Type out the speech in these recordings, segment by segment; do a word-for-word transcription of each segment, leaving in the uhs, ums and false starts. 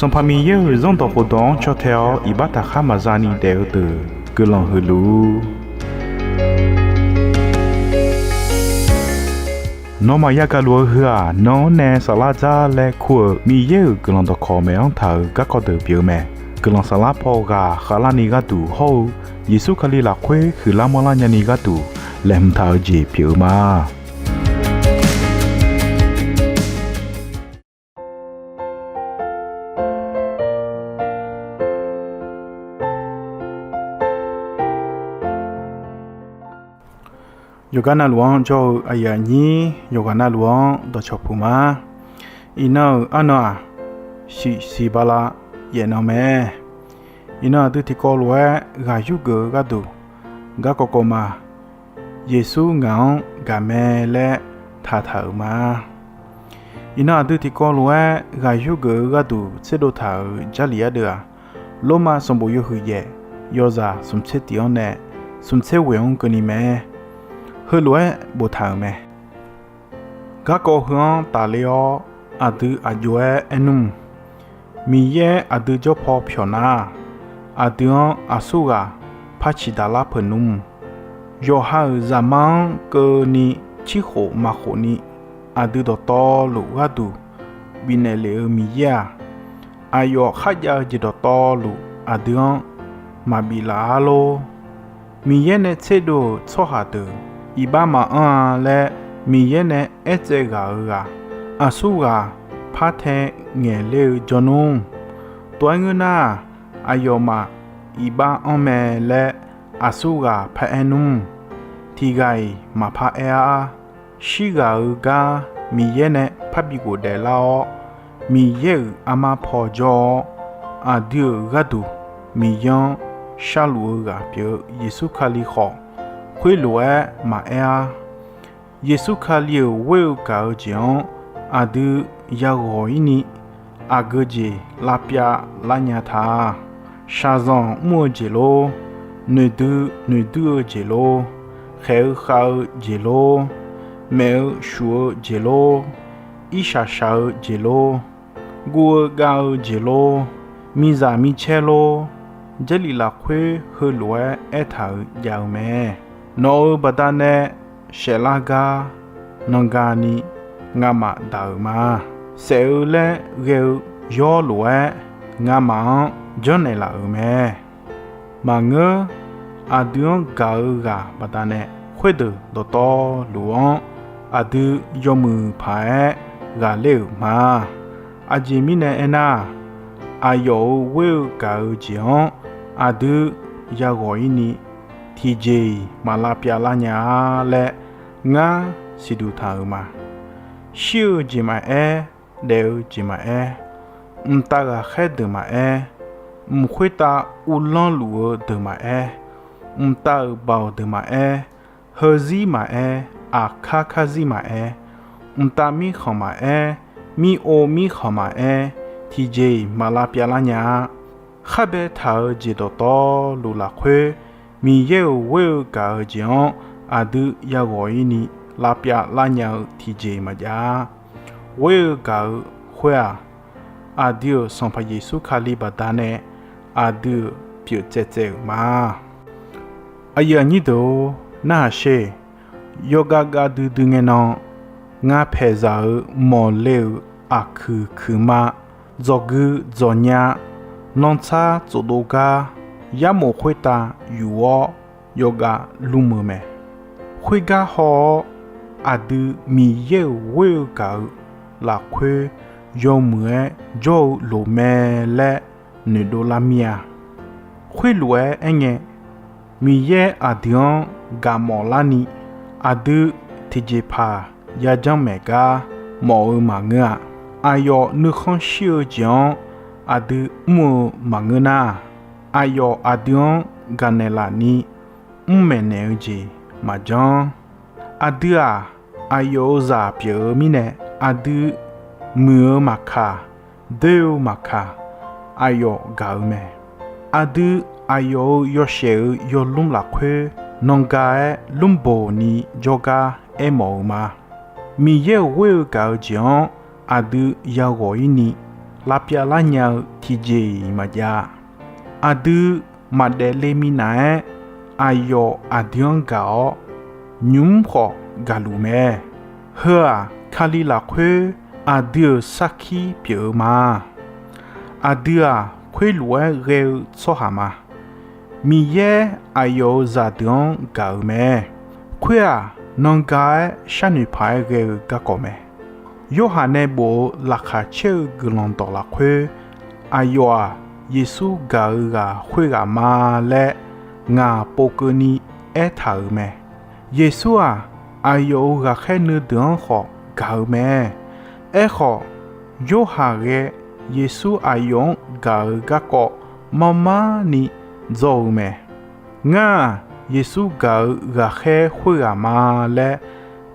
Sanqpaq Miqyaer-euq Zanrdawq khofdawq-anr caw tae-awr iqbax taqkhar maqza ni daef-eu deuq guiqlanq huiq luf-ur. Nawmaf yagaq luf-eu heu-aq, nan-anr nae saflar dzar laer kur-euq Miqyaer-euq guiqlanq dawqkawq maeq-anr taq-euq garkawv deuq pyeuf-eu mae. Guiqlanq saflar paw ghaq khavlarni gharduq hawr-eu Yeqsur Kali lafkhoer huiqlar manrlar nyani gharduq laeqhmq taq-eu jeq pyeuf-eu ma. Yawqgar navluf-anr jawr-eu aqyuif aqnyir yawqghaq navluf-anr dawqcawq puq ma. Iqnan-euq arnan-aq, shiqsiq bala yaef nan mae. Iqnan aqdui tiqkawv lof-aer ghaq yurgeuf-eu gharduq, garkawv kawv ma, Yeqsur ngaq-anr gaq mae laer taqtaq-euq ma. Iqnan aqdui tiqkawv lof-aer ghaq yurgeuf-eu gharduq tserdov taq-euq Jarlif ardeuv-aq, Lormav sanqbof yawhuiq yaef, yawzaq smq tser tiq-anr nae smq tser ghoeq-anr keuvni mae. Heulof-aer boftaq-euq mae. Garkawv heu-anr tafler-awr aqdui aqjox-aer aernmr, Miqyaer aqdui jawr paw pyawq nar, aqdui-anr aqsurghaq par ciqdaq lar peuq nmr. Yawqha-euq zaqmar-anr keuvni cirkhof maqkhof ni aqdui dawqtawvluf gharduq bifnaeq lef-eu Miqyaer-aq, aqyawf kharjav-eu jeq dawqtawvluf aqdui-anr maqbif laf-ar lor. Miqyaer nae tserdov-euq tsawrhaq deuq iqbax maqanr-a laer Miqyaer nae aertsaev ghaq-euq ghaq, aqsurghaq par tae ngaeqler-eu jawr nmr. Tov-aer ngeur nar-aq, aqyawfmaf iqbax anr mae laer aqsurghaq paraer nmr. Tiqghaq-iq maqpar aer-ar. Shirghaq-eu gar Miqyaer nae parbi ghofdaef lar-awr, Miqyaer-euq armar paw jawr-awr, aqdui-euq gharduq Miqyaer-anr sharluf-eu ghaq pyeuf-eu Yeqsur Kali khawf, khoerlof-aer maqaer-ar. Yeqsur Kali-euq ghoer-eu gaq-eu jeq-anr aqdui yaghawq ir ni, aqgeu jeq lavpyav lar nya ta. Shaqzanq mr-eu jeq lor, noeqdui noeqdui-eu jeq lor, khaeq-eu khav-eu jeq lor, maef-eu shuf-eu jeq lor, irshaq shaq-eu jeq lor, guv-eu gav-eu jeq lor, miqzaq micaer lor, Jarlif lafkhoer heulof-aer aertaq-euq jav-eu mae. Nawq-euq baqdanae saeflar gar nan gani ngamaf daq-euq ma. Saef-eu laer ghae-eu yawr lof-aer ngamaf-anr janrnaeq laf-euq mae. Maqngeur, aqdui-anr gaq-eu ghaq baqdanae khoerdeuq dawqtawvluf-anr aqdui yawmuiq paq-aer ghaqler-euq ma. Aqjeq mirnae aernar, aqyawf-euq ghoer-eu gaq-eu jeq-anr aqdui yaghawq ir ni, tiqjeq-iq maq lavpyav lar nya-a laer ngar siqduq taq-euq ma. Shir-eu jeq maqaer, daef-eu jeq maqaer, mqtav ghaqkhaer deuq maqaer, mq khoertav uvlanr luf-eu deuq maqaer, mqtav-euq baoq deuq maqaer, heuzir maqaer, aqkar karzir maqaer, mqtav mirkhanq maqaer, mirov mirkhanq maqaer, tiqjeq-iq maq lavpyav lar nya-a. Khar baetaq-eu jeq dawqtawvluf lafkhoer, Miqyaer-euq ghoer-eu gaq-eu jeq-anr aqdui yaghawq ir ni lavpyav lar nya-eu tiqjeq maqjav-a. Ghoer-eu gaq-eu khoer-aq, aqdui-euq Sanqpaq Yeqsur Kali baqdanae aqdui-euq pyeuf tsaev tsaev-euq ma. Aqyuif aqnyir deuq-or, narhaq sher. Yawgav gav duidui ngae nan, ngar paeqzaq-euq mawqle-euq aqkuiq kuiqma, dzawqgui dzawqnya, lanrtsar tsofdov gar, yarmof khoertav yuf-awr yawgav lmr-eu mae. Khoergar haw-awr, aqdui Miqyaer-euq ghoer-eu gaq-eu lafkhoer yawmuiq-aer jawr-eu loqmae laer noeqdov lar mir-a. Khoerlof-aer aerngae, Miqyaer aqdui-anr gaq mawf larni, aqdui tiqjeqpaq yajanr maeq gar mawf-eu maqngeur-a. Aqyawf nuikhanr shir-eu jeq-anr aqdui mr-eu maqngeur nar, aqyawf aqdui-anr gaqnaeq laf ni mr maeqnaeq-eu jeq maqjanr. Aqdui-aq, aqyawf-euq zaq pyeuf-eu mirnae, aqdui muiq-eu maqkaq, doer-eu maqkaq, aqyawf gaq-eu mae. Aqdui aqyawf-euq yawshaef-euq yawlmr lafkhoer nan ga-aer lmrboq ni jawrgar aermawf-eu ma. Miqyaer-euq ghoer-eu gaq-eu jeq-anr aqdui yaghawq ir ni, lavpyav lar nya-eu tiqjeq-iq maqjav-a. Aqdui maqdaef le minav-aer, aqyawf aqdui-anr gaq-awr, nymq-mr khawf gaqluf mae. Heu-aq, Kali lafkhoer aqdui-euq sarkir pyeuf-eu ma. Aqdui-aq, khoerlof-aer ghae-eu tsawrhaq ma. Miqyaer aqyawf-euq zaqdeuq-anr gaq-euq mae. Khoer-aq, nanga-aer sharnoeq paq-aer ghae-eu garkawv mae. Yorhaq nae bof-eu laqkhaq caer-eu guiqlanq dawq lafkhoer, aqyawf-aq, Yeqsur gaq-eu ghaq khoerghaq ma laer ngaq pov keuvni aertaq-euq mae. Yeqsur-aq, aqyawf-euq ghaqkhaer nuideuq-anr khawf gaq-eu mae. Aerkhawf, Yorhaq ghae Yeqsur aqyawf-anr gaq-eu garkawv marmarni dzaw-eu mae. Ngar-aq, Yeqsur gaq-eu ghaqkhaer khoerghaq ma laer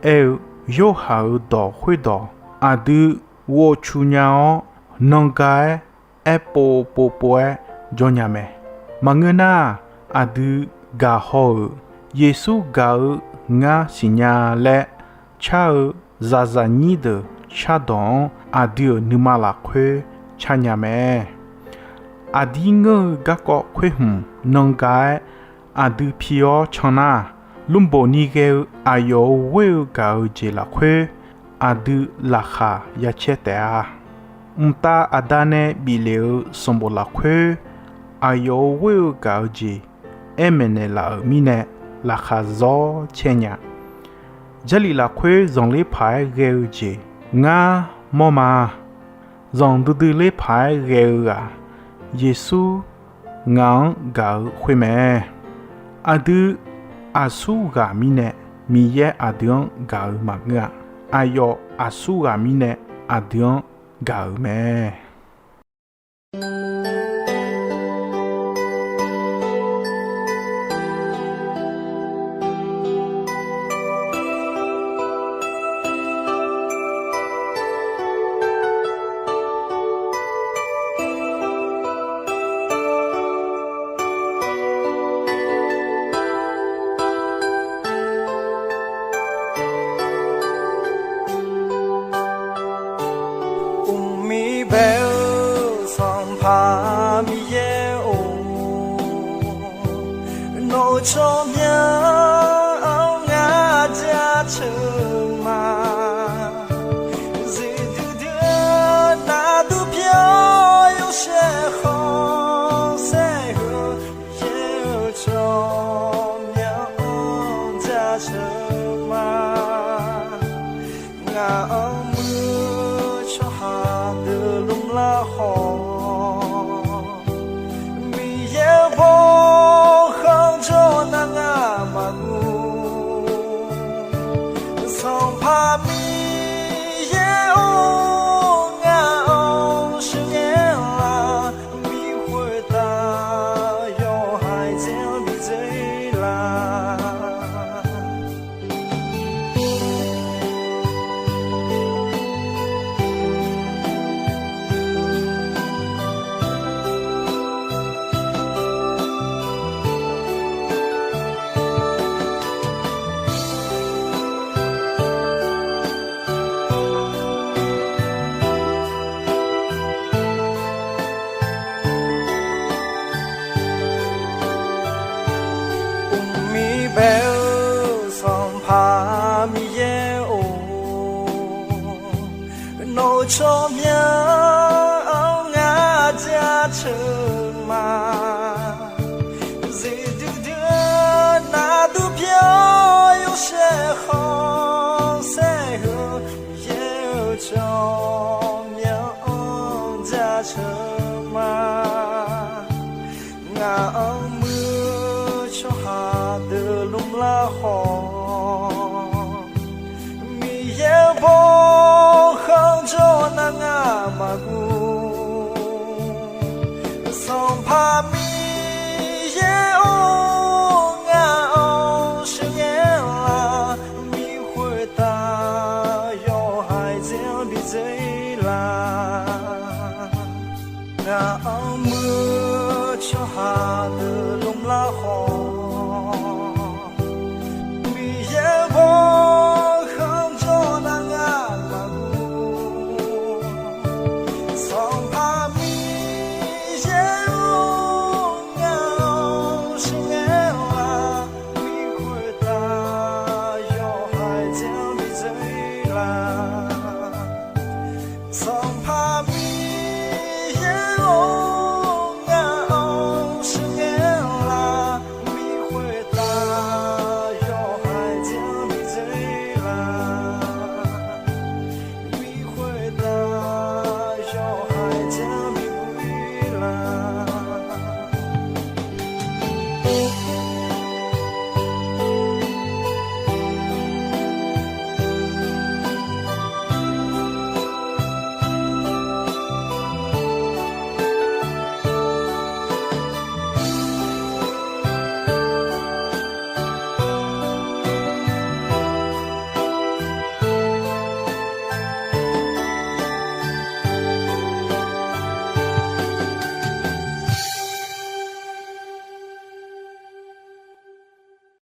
aer-eu Yorhaq-euq dawq khoerdawq aqdui ghovcu nya-awr, nanga-aer aerpov povpov-aer jawr nya mae. Maqngeur nar-aq, aqdui gaqhaw-euq Yeqsur gaq-eu ngar siqnya laer car-eu zaqzaqnyir deuq cardawq-anr aqdui-euq nuima lafkhoer car nya mae. Aqdir ngeur-eu garkawv khoer hmq nanga-aer aqdui pi-awr can nar, lmrboq ni ghae-eu aqyawf-euq ghoer-eu gaq-eu jeq lafkhoer aqdui laqkhaq ya caer taef-a. Mqtav Aqda nae bif lef-eu sanqbof lafkhoer aqyawf-euq ghoer-eu gaq-eu jeq aer maeqnaeq laf-euq mirnae, laqkhaq zawr caer nya. Jarlif lafkhoer zanqler paq-aer ghae-eu jeq ngar mawr ma. Zanqdui dui ler paq-aer ghae-eu ghaq, Yeqsur ngaq-anr gaq-eu khoer mae. Aqdui aqsur ghaq mirnae Miqyaer aqdui-anr gaq-eu maqngeur-a. Aqyawf aqsur ghaq mirnae aqdui-anr gaq-euq mae. Mqmir bae-eu Sanqpaq Miqyaer-or, nawq-eu tsawrmyanr-anr ngar jaceuq ma. Zifduidui-eu navdur pyeuf-awr yawshaef khanqsaer-eu, Miqyaer-euq tsawrmyanr-anr jaceuq ma. Ngaq-anr muiq-eu tsawrhaq deuq lmrlar khawf, Miqyaer-euq bawkhanq jawr nar ngar maqguv. Sanqpaq Miqyaer-or, ngaq-anr sheuqghae la, mir khoertav yawhaiq dzaer-anr bidzae la. Mqmir bae-eu Sanqpaq Miqyaer-or, nawq-eu tsawrmyanr-anr ngar jaceuq ma. Zifduidui-eu navdur pyeuf-awr yawshaef khanqsaer-eu, Miqyaer-euq tsawrmyanr-anr jaceuq ma. Ngaq-anr muiq-eu tsawrhaq deuq lmrlar khawf, Miqyaer-euq bawkhanq jawr nar ngar maqguv. Sanqpaq Miqyaer-or, ngaq-anr sheuqghae la, mir khoertav yawhaiq dzaer-anr bidzae la. Ngaq-anr